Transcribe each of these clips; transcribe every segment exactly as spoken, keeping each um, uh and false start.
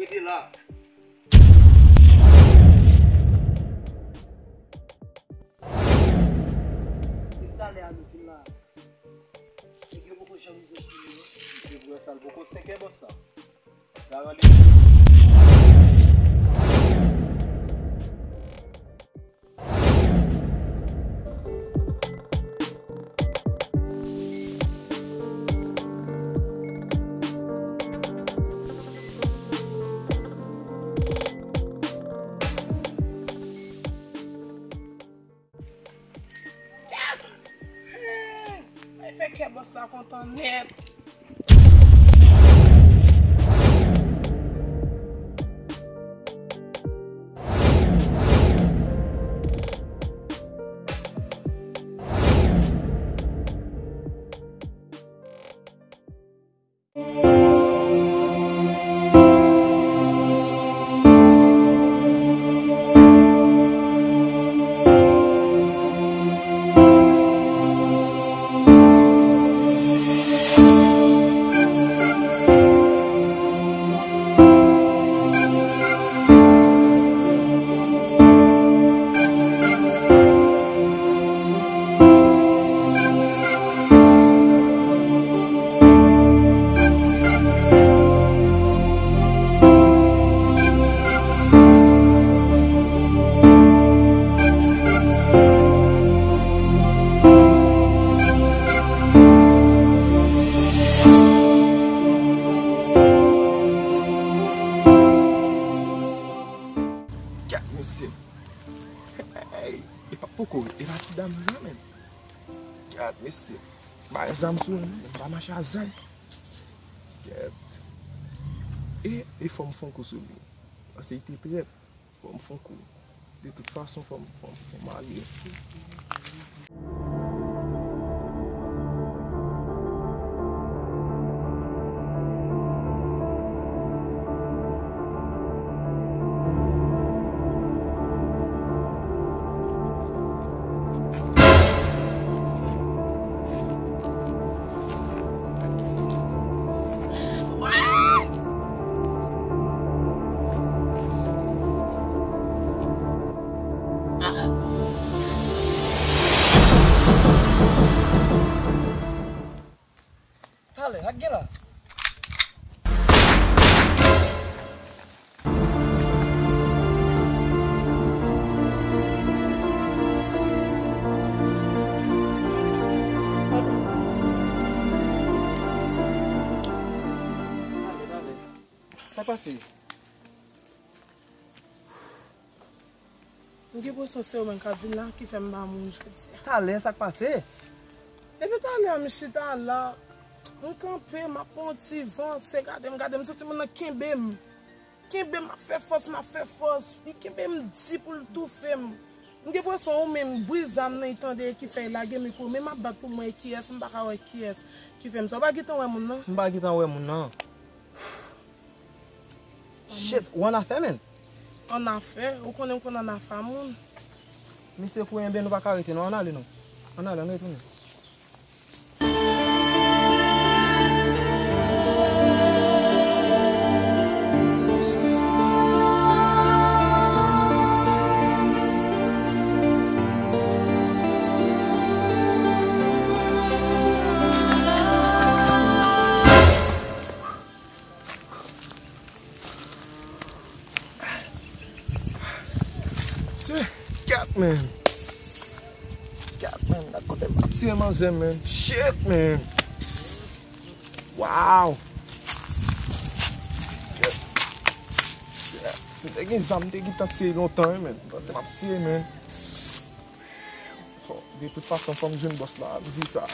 Rete la. Depi talè a nou vin la. Nèg yo poko janm rive sou nou, non. Se vre sa, l poko senkè bòs la. Garandi. Ay, fè kè bòs la kontan nèt. Gad mesye. Hey, e pa poko, e pa ti dam nan, men. Gad mesye. Bay zam sou mwen, men m pa mache a zam. Gad. E, e fò m fè yon kou sou li. Paske li te trèt. Fò m fè yon kou. De tout fason, fò m, fò m, fò m ale. Talè, sa k gen la? Talè, talè. Sa k pase? M gen enpresyon se ou menm k ap vin la ki fè m pa mouri jodi a. Talè, sa k pase? Depi talè a m chita la, m kanpe, m ap pran yon ti van, se gade m, gade m, santi moun nan kenbe m. Kenbe m, ap fè fòs, m ap fè fòs. Li kenbe m di pou l toufe m. M gen enpresyon ou menm bri zam nan, li tande e ki fè l lage mikwo, men m ap bat pou m wè kiyès, m pa ka wè kiyès ki fè m sa. Ou pa gentan wè moun nan? M pa gentan wè moun nan. Shit, ou annafè, menn? Annafè? Ou konnen m konn annafè a moun. Misye kouri, enben nou pa ka rete non, ann ale non. Ann ale, ann retounen. Se, gad, man. Gad, man, gad kote m ap tire manzè, man. Shit, man. Wow. Shit. Si te gen zam, m te gentan tire lontan, wi, man. Panse m ap tire, man. Fò, de tout fason, fò m jwenn bòs la, m di sa.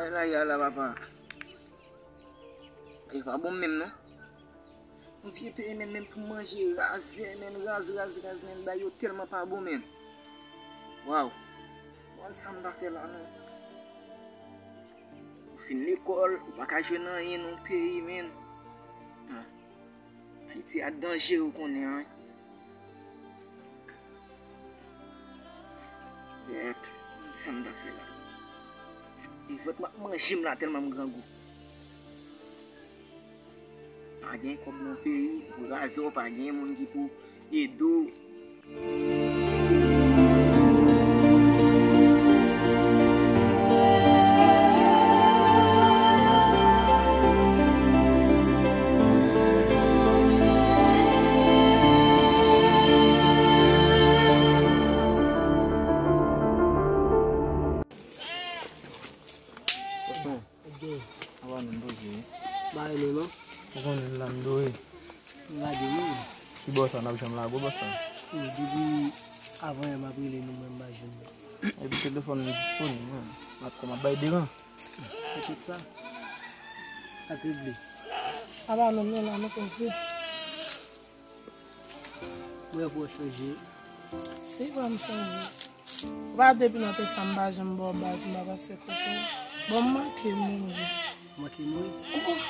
Bagay la ye a la, papa. Bagay pa bon menm, non. Yon vye peyi, menm, menm pou manje, razè, menm, raz, raz, raz, menm, bagay yo tèlman pa bon, menm. Waw. Bon, sa m ta fè la, non. Ou fin lekòl, ou pa ka jwenn anyen nan yon peyi, menm. Ah. Ayiti a danjere, ou konnen, wi. Bèt, sa m ta fè la. E vant m ap manje m la tèlman m grangou. Pa gen kòb nan peyi, pou razè w, pa gen moun ki pou ede w. Ava nou poze wi. Ba e non non. Ou konnen la m dwe. M lage non. Ki bò sa n ap janm lage w bò sa? Wi, depi avan yè m ap rele nou, mwen m pa jwenn nou. Epi telefòn m disponib, mwen. M ap kòman bay deran. Petèt sa. Sa k regle. Ava non non la nou poze. Mwen pou w chanje. Se pa m chanje. Ou pa depi nan te fanm pa janm ba w baz, m pa pase kote w. Bon, m manke mouri. Manke mouri? Ou kon-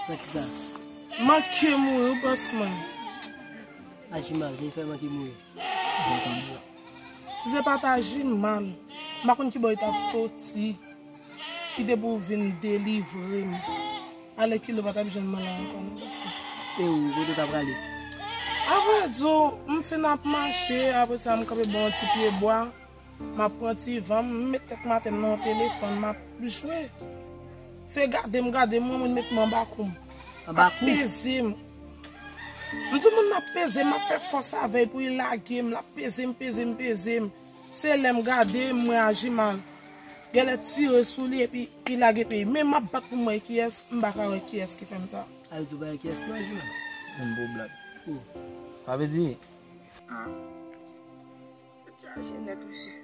Nan kisa? Manke mouri, ou bòs mwen. Aji mal, vin fè manke mouri. Si se pa t aji mal, m pa konn ki bò li t ap soti. Kite pou w vin delivre m. Alèkile w pa t ap janm la ankò non, paske. E ou, kote w ta prale? Avrèdi, m fin ap mache, apre sa m kanpe bò yon ti pye bwa, m ap pran ti van, m met tèt m atè nan yon telefòn, m ap jwe. Se gade m, gade m, mwen, mwen met m anba kou m. Anba kou? Ap peze m. M di moun ap peze m, m ap fè fòs avè l pou l lage m, l ap peze m, peze m, peze m. Se lè m gade, m wè aji mal. Genlè tire sou li epi li lage peyi. Men m ap bat pou m wè kiyès, m pa ka wè kiyès ki fè m sa. Al di w pa wè kiyès non, Jimmy. Yon bon blag. Ou. Sa vle di. Ah. Tèt chaje nèt, mesye.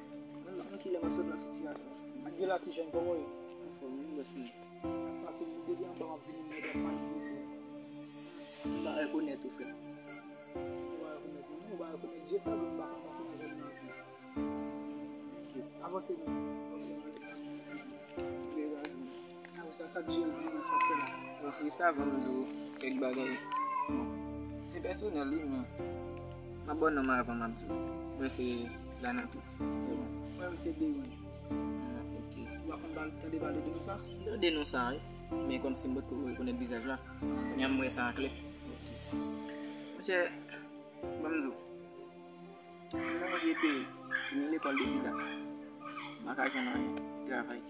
Mwen pa konn kilè m ap sot nan sitiyasyon sa. Ak de la ti jèn, kòman w ye? Anfòm, wi, bòs mwen. Ap pase m depi anba, m ap vini, nèg ap pale de frè. M pa rekonèt ou, frè. Ou pa rekonèt mwen, ou pa rekonèt je sa, m pa ka pase nan jèn nan. Avanse non. Apre sa, sa k jere di nan sa k fè la. Bon, Frista, avan m di w kèk bagay. Bon, se pèsonèl, wi, men m ap ba w non m avan m ap di w. Mwen se Lanatou. Mwen menm se Deron. Ah, ok. Ou pa konn tande pale de non sa? M tande non sa, wi. Men kòmsi m potko rekonèt vizaj la. Kounye a m wè sa aklè. Monchè, ban m di w. Mwen manje peyi, fini lekòl depi dat. M pa ka jwenn anyen, travay.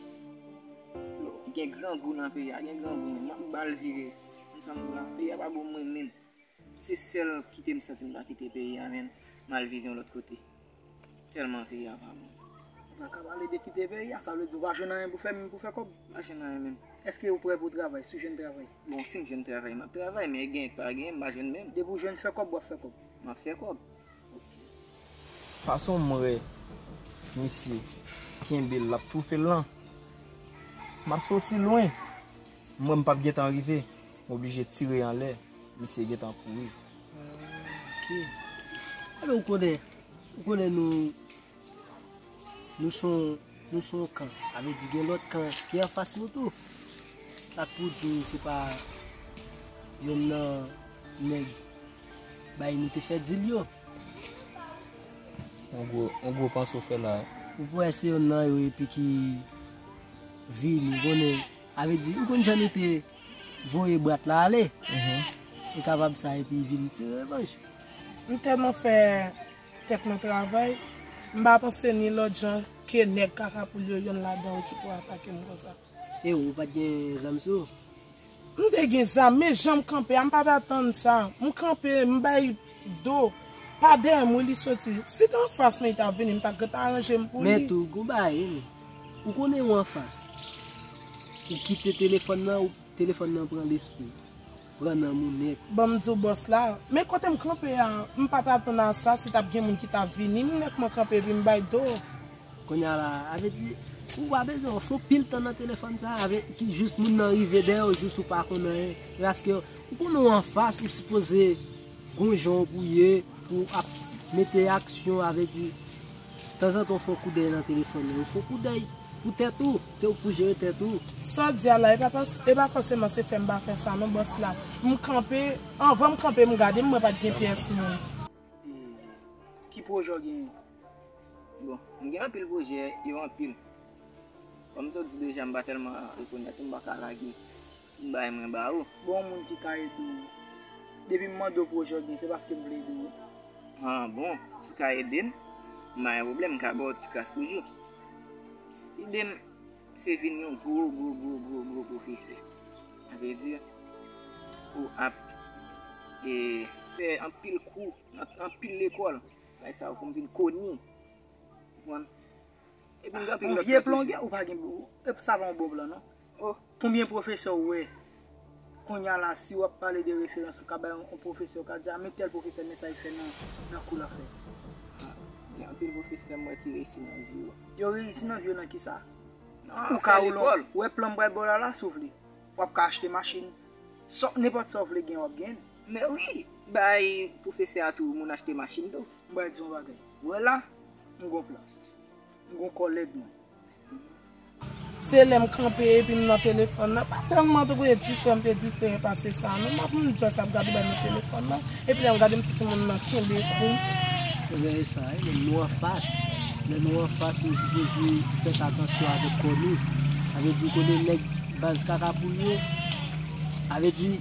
Gen grangou nan peyi a, gen grangou menm. M ap ba l vire. Konn sa m di w la, peyi a pa bon mwen menm. Se sèl kite m santi m ta kite peyi a, menm m al viv yon lòt kote. Tèlman peyi a pa bon. Ou pa ka pale de kite peyi a, sa vle di ou pa jwenn anyen pou fè, menm pou fè kòb? M pa jwenn anyen menm. Èske ou prè pou travay, si w jwenn travay? Bon, si m jwenn travay, m ap travay, men gen k pa gen, m pa jwenn menm. Depi w jwenn fè kòb, w ap fè kòb. M ap fè kòb. Ok. Fason m wè misye kenbe l, l ap toufe l lan, m ap soti lwen. M wè m p ap gentan rive. M oblije tire anlè. Misye gentan kouri. Ah, ok. Enben, ou konnen, ou konnen nou, nou se yon, nou se yon kan. Sa vle di gen lòt kan ki anfas nou tou. Sa k pou di se pa yonn nan nèg bay nou te fè dil yo. Yon gwo, yon gwo panse w fè la. Ou kwè se yonn nan yo epi ki vini, ou konnen, sa vle di, ou konn jan nou te voye brat la ale. Mhm. E kapab sa epi vin tire revanj. M tèlman fè tèt mwen travay, m pa panse ni lòt jan ke nèg kaka poul yo, yonn ladan yo ki pou atake m konsa. E ou, ou pa t gen zam sou ou? M te gen zam, men jan m kanpe a, m pa t atann sa. M kanpe, m bay do. Pa dèyè m wi li soti. Si te anfas mwen li t ap vini, m t ap gentan aranje m pou li. Men tou, gon bagay wi. Ou konnen ou anfas. Ou kite telefòn nan, ou, telefòn nan pran lespri w. Pran nanm ou nèt. Ban m di w bòs la, men kote m kanpe a, m pa t atann a sa, si t ap gen moun ki t ap vini, m nèkman kanpe epi m bay do. Kounye a la, sa vle di, Ou pa bezwen, w fè pil tan nan telefòn sa a, avè ki jis moun nan rive dèyè w, jis ou pa konn anyen. Paske ou konnen w anfas, ou sipoze gon jan w pou ye, pou ap mete aksyon, avè di, tanzantan w fè yon koudèy nan telefòn nan. Ou fè yon koudèy pou tèt ou, se ou pou jere tèt ou. Sa w di a la, e pa pas-, e pa fòseman se fè m pa fè sa non, bòs la. M kanpe, anvan m kanpe, m gade, m wè pa t gen pyès moun. E, ki pwojè w genyen? Bon, m gen anpil pwojè, yo anpil. Kòm sa w di deja, m pa tèlman rekonèt ou, m pa ka lage tout bagay mwen ba ou. Bon, yon moun ki ka ede w. Depi m mande w pwojè w gen, se paske m vle ede w wi. Ah, bon, si w ka ede m, m pa gen pwoblèm, m ka ba w ti kras toujou. Lide m, se vin yon gwo, gwo, gwo, gwo, gwo pwofesè. Sa vle di, ou ap, e, fè anpil kou, nan anpil lekòl. Bagay sa yo pou m vin koni. Konprann? Epi m gen anpil lòt pwofesyon. Yon vye plonge, ou pa gen, ou, e sa pa yon bon plan, non. Oh. Konbyen pwofesè ou wè? Kounye a la, si w ap pale de referans, ou ka bay yon, yon pwofesè, ou ka di, a, men tèl pwofesè, men sa li fè nan, nan kou l ap fè. Ah, gen anpil pwofesè m wè ki reyisi nan vi yo. Yo reyisi nan vi yo nan kisa? Nan afè lekòl. Ou ka ou lon, ou wè plan m pral ba w la, la, si w vle. W ap ka achte machin. Sa, nenpòt sa w vle gen, w ap gen. Men wi, bay pwofesè a tou, moun achte machin tou. M pral di w yon bagay. Ou wè la, m gon plan. M gon kòlèg mwen. Se lè m kanpe epi m nan telefòn nan. Pa tèlman tou gen distrè, m te distrè pase sa non. M ap m just ap gade bagay nan telefòn nan. Epi lè m gade m santi moun nan kenbe kou m. Ebyen e sa, e, men nou anfas. Lè nou anfas, nou sipoze fè atansyon avèk kò nou. Sa vle di, ou konnen nèg baz kaka poul yo. Sa vle di,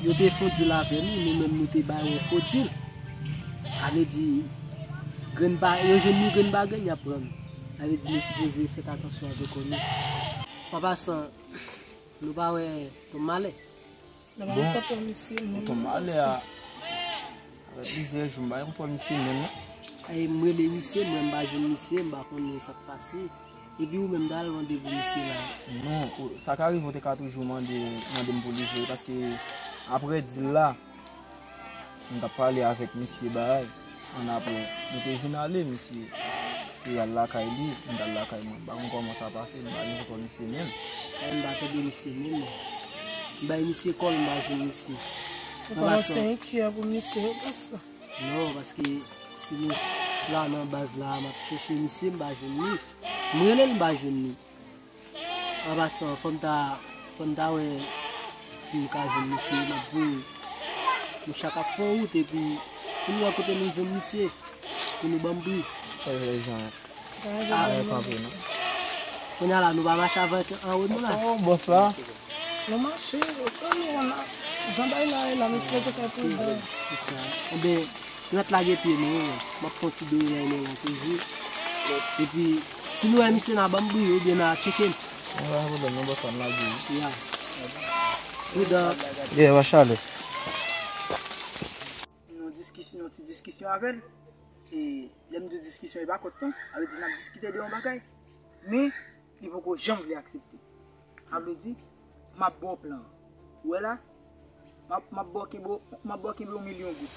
yo te fè yon dil avè nou, nou menm nou te ba yo yon fo dil. Sa vle di, grenn ba, yo jwenn nou grenn bagay, y ap pran nou. Sa vle di, nou sipoze fè atansyon avèk kò nou. An pasan, nou pa wè Tonm Malè? Bon, tonton Malè a, avèk plizyè jou, m pa gen kontwòl misye menm, non. E m rele misye, mwen m pa jwenn misye, m pa konnen sa k pase. Epi ou menm, t al randevou misye la. Non, ou, sa ka rive ou te ka toujou mande, mande m pou li vre, paske apre dil la, m t ap pale avèk misye bagay. Annapre, nou te vin ale, misye te al lakay li, m t al lakay mwen. M pa konn kòman sa pase, m pa gen kontwòl misye menm. E m pa tande misye menm, non. M bay misye kòl, m pa jwenn misye. Ou kòmanse enkyè pou misye, wi, bòs la. Non, paske si nou la nan baz la, m ap chèche misye, m pa jwenn li. M rele l, m pa jwenn li. An pasan, fò m ta, fò m ta wè si m ka jwenn misye, m ap voye. Nou chak ap fè wout, epi pou nou wè kote nou jwenn misye, pou nou ban m pri. Fè jan. Fè jan. Fè kanpe, non. Kounye a la, nou pa mache avèk anwo nou la? Oh, bòs la. Nou mache, nou konn jan bagay la ye la, mesye te fè pridan. Se sa. Enben, nou mèt lage pye nou, wi. M ap fè yon ti dòmi nan la toujou. Epi, si nou wè misye, n a ban m bri, oubyen n a tcheke m. Mwen pa gen pwoblèm, non, bòs la, m lage wi. Ya. Pridan. Yeah, wa chale. Yon diskisyon, yon ti diskisyon avè l. E lè m di diskisyon, e pa kont non. Sa vle di n ap diskite de yon bagay. Men, li poko janm vle aksepte. Sa vle di, m ap ba w plan an. Ou wè la? M ap, m ap ba w kenbe, m ap ba w kenbe yon milyon goud.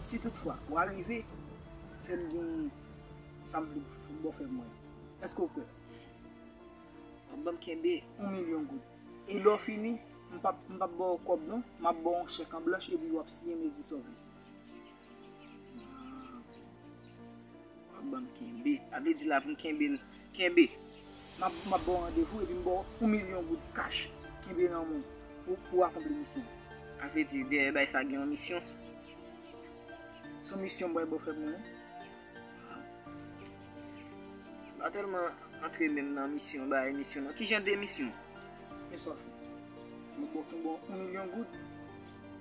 Si toutfwa, w arive fè m gen sa m vle ba w fè m wè. Èske w prè? W ap ban m kenbe yon milyon goud. E lè w fini, m p ap, m p ap ba w kòb non, m ap ba w yon chèk an blanch epi w ap siyen mezi sa w vle. W ap ban m kenbe. Sa vle di la pou m kenbe l, kenbe. M ap, m ap ba w randevou epi m ba w yon milyon goud kach. Kenbe nan men w pou, pou w akonpli misyon. Sa vle di dèyè bagay sa gen yon misyon. Se yon misyon m pral ba w fè pou mwen. M pa tèlman antre menm nan misyon, bagay misyon non. Ki jan de misyon? Men sa w fè. M ap ba w kenbe yon milyon goud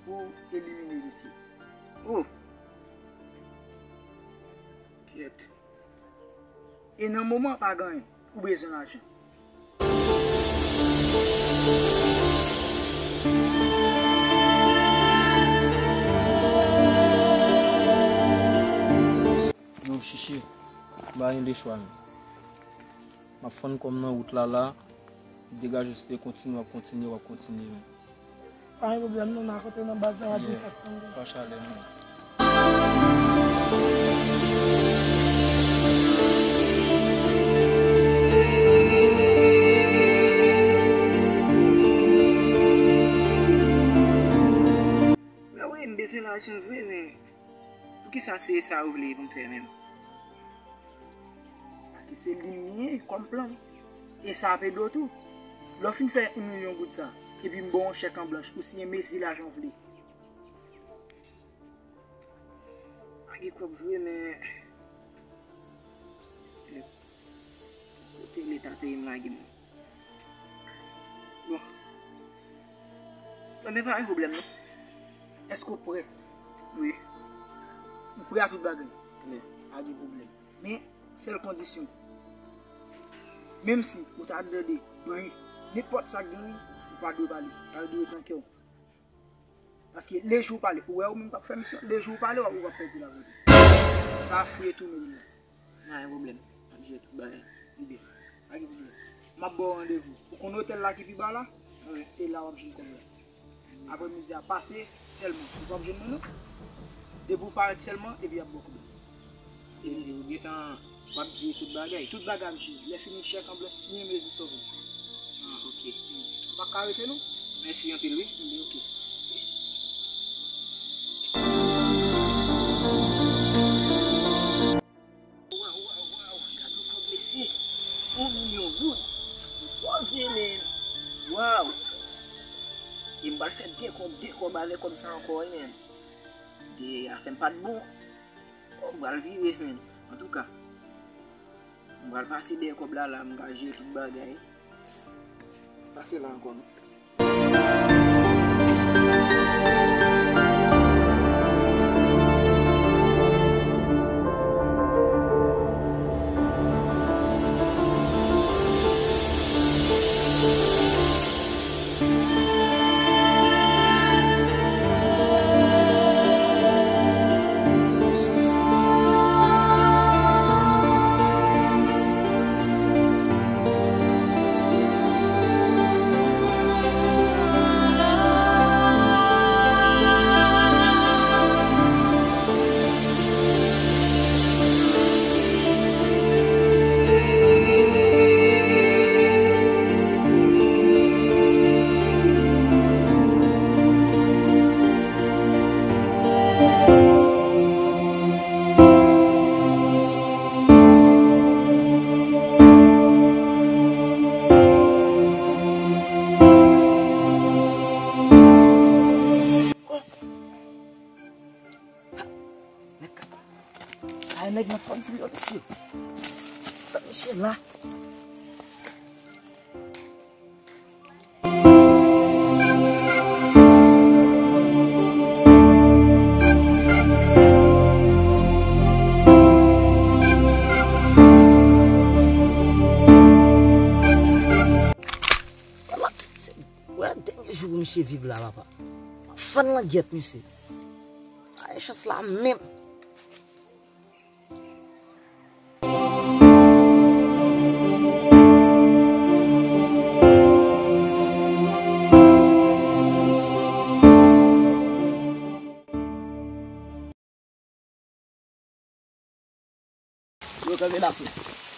pou w elimine misye. Oh! Kyèt. E nan moman pa gen anyen, ou bezwen lajan. Non, Chichi, m pa gen de chwa menm. M ap fann kò m nan wout la la, degaje w si te kontinye, w ap kontinye, w ap kontinye menm. Pa gen pwoblèm non, n a kote nan baz la, w a di m sa k pran. Pa chalè non. Sa vre, men poukisa se sa ou vle pou m fè menm? Paske se li m ye kòm plan. E sa ap ede w tou. Lè w fin fè yon milyon goud sa, epi m ba w yon chèk an blanch, ou siyen mezi lajan w vle. Pa gen kòb vre, men kote Leta peye m lage m. Bon. Bon, men pa gen pwoblèm, non. Èske w prè? Wi. Ou prè a tout bagay? Klè. Pa gen pwoblèm. Men, sèl kondisyon. Menm si ou ta tande bri, nenpòt sa k genyen, ou pa dwe pale. Sa yo dwe ret nan kè w. Paske lejou w pale, ou wè ou menm k ap fè misyon, lejou w pale, w ap, w ap pèdi lavi w. Sa fouye tou nou la. Pa gen pwoblèm. M ap jere tout bagay. Ebyen, pa gen pwoblèm. M ap ba w randevou. Ou konn otèl la ki pi ba la? Wi. E la w ap jwenn kòb la. Aprè midi a pase sèlman. Ou p ap jwenn mwen non. Depi w parèt sèlman, epi y ap ba w kòb la. E di ou gentan w ap di tout bagay. Tout bagay ap jere. Lè fini chèk an blanch, siyen mezi sòvè. Ah, ok. Ou pa ka rete non. Mèsi anpil, wi. Ebyen, ok. Waw, waw, waw, gade yon kòb mesye. Yon milyon goud. M sove, men. Waw. E m pral fè de kòb, de kòb avèk kòb sa ankò, wi, men. De afè m pa t bon. Oh, m pral vire, men. Antouka, m pral pase dèyè kòb la, la, m ka jere tout bagay. Pase la ankò, non. Sa, nèg ka, sa e nèg nan fòn si yo, mesye. Sa, mesye la. Wè dènye jou pou misye viv la, papa. Fann langyèt, mesye. Pa gen chans la menm. Yo, kanpe la, frè.